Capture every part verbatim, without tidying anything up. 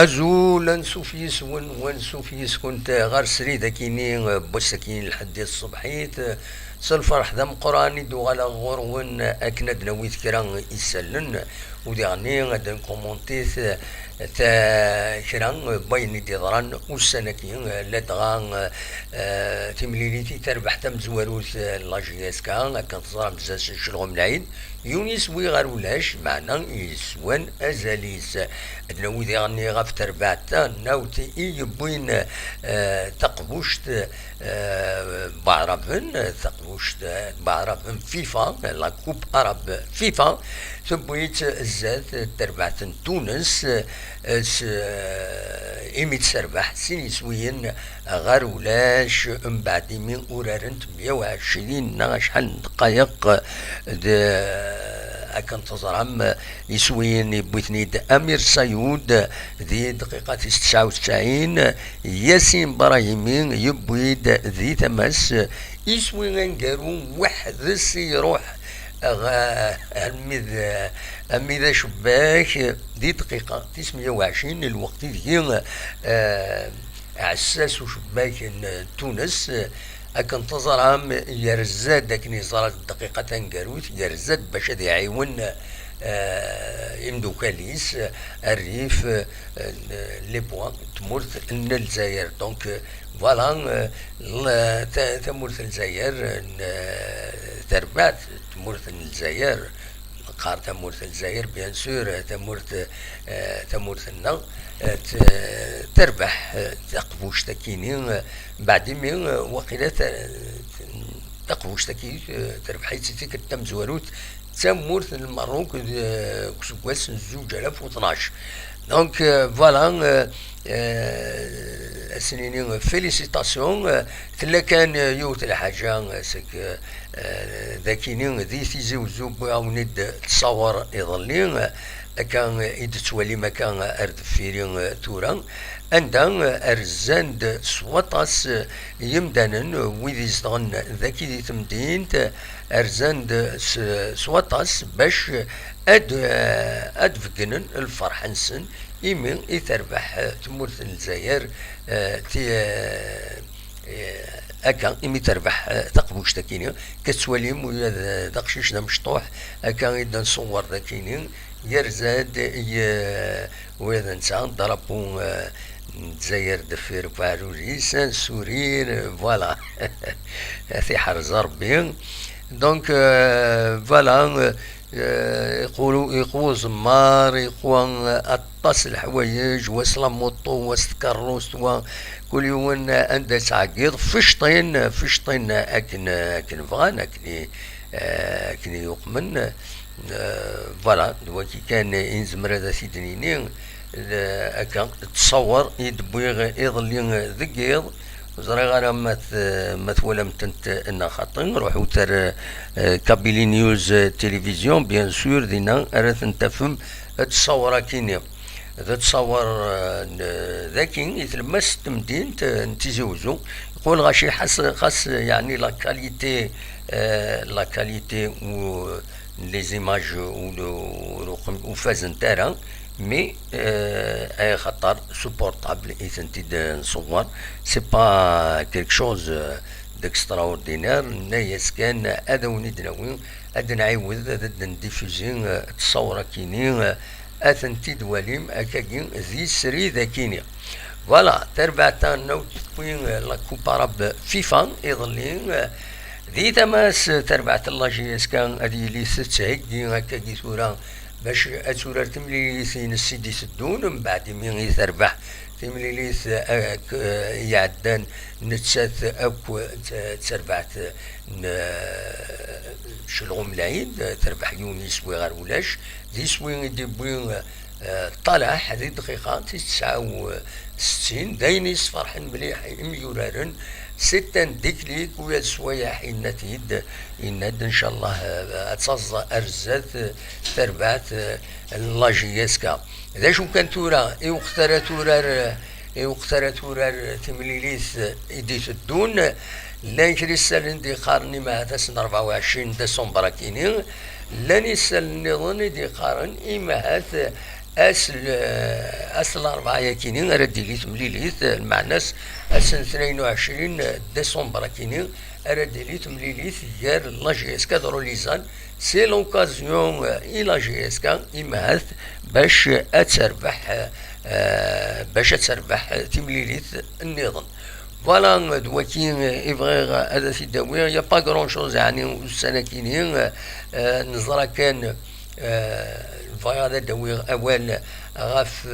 Azul, ansuf yis-wen, wansuf yis-kunt ɣer srid akini n wass akini n lḥedd i tṣebḥit. S lferḥ d ameqqran i d-uɣaleɣ ɣur-wen akken ad d-nawi kra n yisallen, u diɣenni ad nkumuntit ta-, kra n wayen i d-yeḍran ussan-agi, ladɣa, eh, timlilit i terbeḥ tamezwarut, eh, n la J S K, akken teẓram zdat Celɣum Lɛid. Yiwen yeswi ɣer ulac, meɛna yeswan azal-is. Ad nawi diɣenni ɣef terbaɛt tanawt i yewwin, eh, taqbuct, eh, Baɛraben, taqbuct, eh, Baɛraben FIFA, la Coupe Arabe FIFA, tewwi-tt zdat terbaɛt n Tunes, eh, s, eh, imi tserbeḥ sin yeswiyen ɣer ulac, mbeɛd imi urarent meyya u ɛecrin neɣ acḥal n ddqayeq d, akken teẓram, iswiyen yewwi-ten-id Amir Sayud di dqiqa tis tesɛa u tesɛin, Yasin Brahimi yewwi-d di tama-s iswi aneggaru weḥd-s iruḥ ɣ-, armi d, armi d acebbak di dqiqa tis meyya u ɛecrin n lweqt ideg, eh, ɛessas ucebbak n Tunes. Akken teẓram, yerza-d akken yeẓra dqiqa taneggarut, yerza-d bac ad iɛiwen, eh, imdukal-is, eh, rrif, eh, n les bois, tmurt n Lezzayer. Donc, eh, voilà, eh, l-, ta-, tamurt n Lezzayer, eh, n, eh, terbaɛt tmurt n Lezzayer, neqqar tamurt n Lezzayer, bien sûr, eh, tamurt, eh, tamurt-nneɣ, eh, t-, terbeḥ, eh, taqbuct akini, eh, mbeɛd imi, eh, waqila ta-, taqbuct-agi, eh, terbeḥ-itt i tikkelt tamezwarut d tamurt n Lmerruk, eh, deg useggas n zuǧ alaf u tnac. Donc, eh, voilà, eh, eh, ad s-nini félicitations, eh, tella kan, eh, yiwet lḥaǧa, eh, seg, eh, dakini di Tizi Uzzu, wwiɣ-awen-id ttṣawer iḍelli, eh, akka, eh, i d-tettwalim akka, eh, ar deffir-i, eh, tura, anda, eh, rzan-d s waṭas, eh, yimdanen, eh, wid izedɣen daki di temdint, eh, rzan-d s, s waṭas bac ad, eh, ad beggnen lferḥ-nsen imi i terbeḥ, eh, tmurt n Lezzayer, eh, ti-, eh, eh, akka, imi terbeḥ, eh, taqbuct akini, ka tettwalim ula d, d aqcic d amecṭuḥ, akka i d-nṣewwer dakini, yerza-d, ye-, ula d netta, drapeau, eh, n Lezzayer deffir uɛrur-is, un sourire, voilà. Ad t-iḥrez Rebbi. Donc, euh, voilà, euh, euh, iqu-, iqwa uzemmar, iqwa, euh, aṭas n leḥwayeǧ, wa s la moto, wa s tkeṛṛust, wa kul yiwen, euh, anda yettɛeggiḍ, fecṭin, fecṭin akken, akken bɣan, akken i, euh, akken i yuqmen. Euh, voilà, d wagi kan i nezmer ad t-id-nini. Euh, akka, ttṣawer i d-wwiɣ iḍelli deg yiḍ. Ur ẓriɣ ara ma t-, ma twalam-tent neɣ xaṭi. Ruḥut ar, euh, Kabylie News, euh, Télévision, bien sûr, dinna ara ten-tafem ttṣawer akini. D ttṣawer, euh, n, daki, i tlemmast n temdint, euh, n Tizi Uzzu. Yeqqel ɣaci xas, xas, yeɛni la qualité, euh, la qualité u, les images u, u, ur fazent ara, mais, euh, axaṭer supportable i tent-id-nṣewwer. C'est pas quelque chose, euh, d'extraordinaire. Nenna-yas kan ad awen-id-nawi, ad nɛiwed, ad d-ndiffuzi, euh, ttṣawer akini, euh, ad tent-id-walim akkagi di srid akini. Voilà, tarbaɛt-a n tewwi, euh, la Coupe Arabe FIFA iḍelli, euh, di tama-s, euh, tarbaɛt n la J S K ad yili tettheggi akkagi tura bac ad turar timlilit-ines i d-iteddun, mbeɛd imi i terbeḥ timlilit, eh, ak-, eh, iɛeddan, nettat akk d, d tarbaɛt n, eh, Celɣum Lɛid, terbeḥ yiwen yiswi ɣer ulac, d iswi i d-iwwi, eh, Ṭalaḥ di dqiqa tis tesɛa u settin, d ayen yesferḥen mliḥ imyuraren, c'est un déclic, u yal sswayeɛ yenna-t-id, yenna-d, ncallah, eh, ad taẓ ar zdat, eh, tarbaɛt, eh, n la J S K. D acu kan tura, i weqt ara turar, i weqt ara turar timlilit i d-iteddun, llan kra isallen d-iqqaren imahat ass n rebɛa u ɛecrin december akini, llan isallen nniḍen i d-iqqaren imahat Ass n larebɛa-yakini ara d-tili temlilit, lmeɛna-s ass n tnayen u ɛecrin décembre-akini ara d-tili temlilit gar la J S K d Rolizan. C'est l'occasion i la J S K, imahat, bac ad terbeḥ, bac ad terbeḥ timlilit nniḍen. Voilà, d waki i bɣiɣ ad t-id-awiɣ. Il y a pas grand chose, ɛni, ussan-akini, neẓra kan, bɣiɣ ad d-awiɣ awal ɣef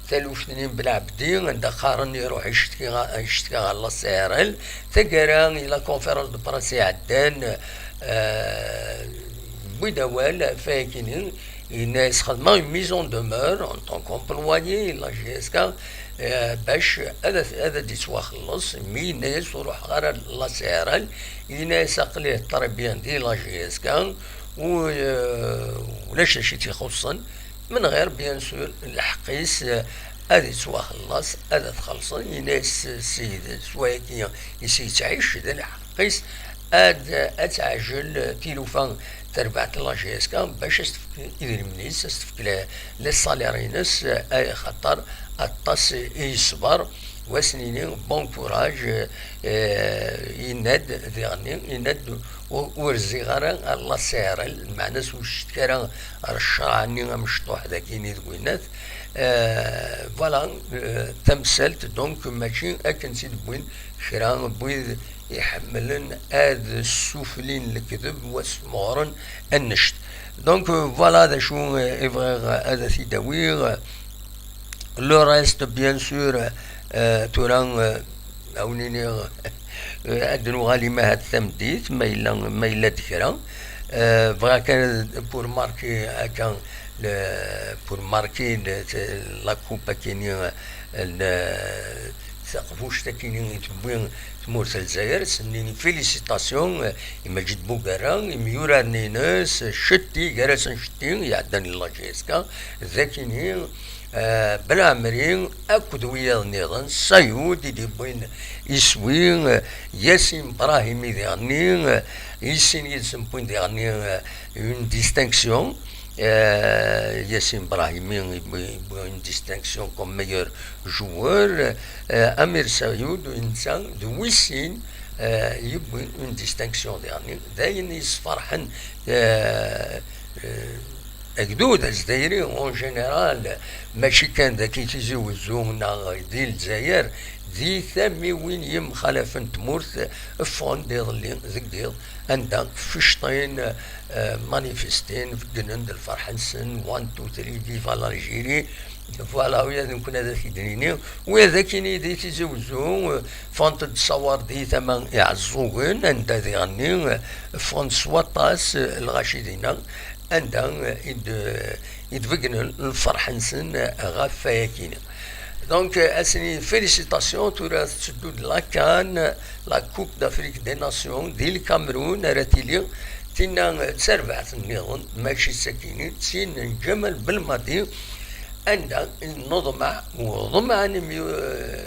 taluft-nni n Belɛebdi, anda qqaren iruḥ icetki ɣer la C R L. Taggara, i la conférence de presse iɛeddan, wwi-d awal ɣef wayakini, yenna-yas xedmeɣ une mise en demeure en tant qu'employé la J S K, bac ad d-ittwaxelleṣ, mi yenna-yas ur ruḥeɣ ara la C R L, yenna-yas aql-i très bien di la J S K, ulac d acu i tt-ixuṣṣen. Menɣir, bien sûr, lḥeqq-is ad ittwaxelleṣ, ad t-xellṣen, yenna-yas ssid s wayagi i s-yettɛic, d lḥeqq-is ad, ad teɛjel tilufa terbaɛt n la J S K bac ad s-tefk idrimen-is, ad s-tefk les salaires-ines, axaṭer aṭas i yeṣber. Wa s-nini bon courage, yenna-d diɣenni, yenna-d ur rziɣ ara ar la C R L, lmeɛna-s ur cetk ara ar ccṛeɛ-nni amecṭuḥ dagini deg winnat. Voilà, tamsalt, donc, mačči akken tt-id-wwin kra n wid iḥemmlen ad ssuflin lekdeb, wa smeɣren annect. Donc, voilà d acu i bɣiɣ ad t-id-awiɣ. Le reste, bien sûr, tura, a wen-iniɣ, ad d-nuɣal imahat tameddit, ma yella, ma yella-d kra. Bɣiɣ kan pour marquer akka, pour marquer la coupe akini, taqbuct akini i tewwi tmurt n Lezzayer, s-nini félicitations i Maǧid Bugarra, imyuraren-ines, Cetti, gar-asen Cetti, iɛeddan di la J S K, d akini, Belɛemri akked wiyaḍ nniḍen, Sayud i d-yewwin iswi, Yasin Brahimi diɣenni, i sin yid-sen wwin diɣenni une distinction. Yasin Brahimi yewwi une distinction comme meilleur joueur. Amir Sayud netta d wis sin yewwi une distinction diɣenni. D ayen yesferḥen agdud azdayri en général, mačči kan dagi Tizi Wezzu neɣ di Lezzayer, di tamiwin yemxalafen n tmurt, ffɣen-d iḍelli deg yiḍ, anda ficṭin, manifestin, beggnen-d lferḥ-nsen, one, two, three, viva l'Algérie. Voilà, ula d nekkni ad ak-id-nini, ula d akini di Tizi Wezzu, ffɣent-d ṣṣawar di tama Iɛeẓẓugen, anda diɣenni ffɣen s waṭas lɣaci dinna, anda i d-, i d-beggnen lferḥ-nsen ɣef wayakini. Donc, ass-nni, félicitations, tura tetteddu-d la CAN, la Coupe d'Afrique des Nations, di Lkamerun ara tili, tinna d tarbaɛt nniḍen, mačči d takini, d tin n Ǧamal Belmadi, anda neḍmeɛ, u ḍemɛen imyu-,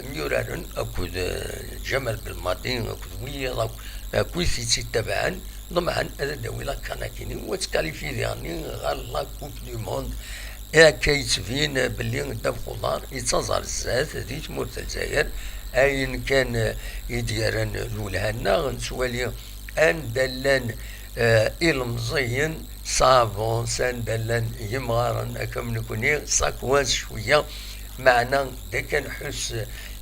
imyuraren akked, eh, Ǧamal Belmadi, akked wiyaḍ akk, akk wid i tt-ittabaɛen, ḍemɛen ad d-tawi la CAN akini, u ad tkalifi diɣenni ɣer la Coupe du Monde. Akka yettbin belli ddabex uḍar yettaẓ ar zdat di tmurt n Lezzayer, ayen kan, eh, i d-yerran lwelha-nneɣ, nettwali anda llan, eh, ilemẓiyen, ça avance, anda llan yimɣaren akka am nekni, ça coince cwiya, meɛna d akka nḥuss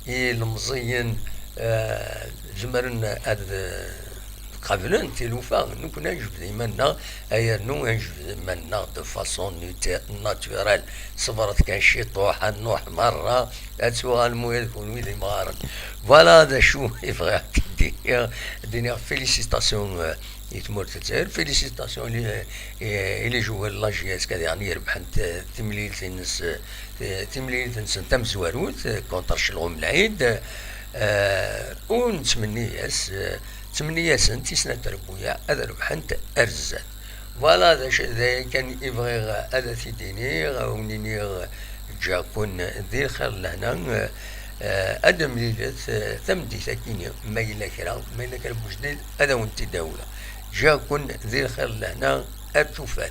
ilemẓiyen, eh, zemren ad, eh, qablen tilufa, nekni ad njebd iman-nneɣ, ad yernu ad njebd iman-nneɣ de façon natu-, naturelle. Ṣebret kan ciṭuḥ, ad nruḥ merra, ad tuɣalem ula d kunwi d imɣaren. Voilà d acu i bɣiɣ ad d-iniɣ. Ad d-iniɣ félicitations, euh, i tmurt n Lezzayer, félicitations i, i, i les joueurs n la J S K, diɣen i irebḥen t-, timlilit-ines, t-, timlilit-nsen tamezwarut, euh, contre Celɣum Lɛid, euh, u nettmenni-yas, euh, nettmenni-yasent i snat trebbuyaɛ ad rebḥent ar zdat. Voilà, d acu, d aya kan i bɣiɣ ad t-id-iniɣ, ad wen-iniɣ ǧǧiɣ-ken di lxir d lehna, eh, ad d-temlilet, eh, tameddit akini, ma yella kra, ma yella kra n wejdid, ad awen-t-id-awiɣ. Ǧǧiɣ-ken di lxir d lehna, ar tufat.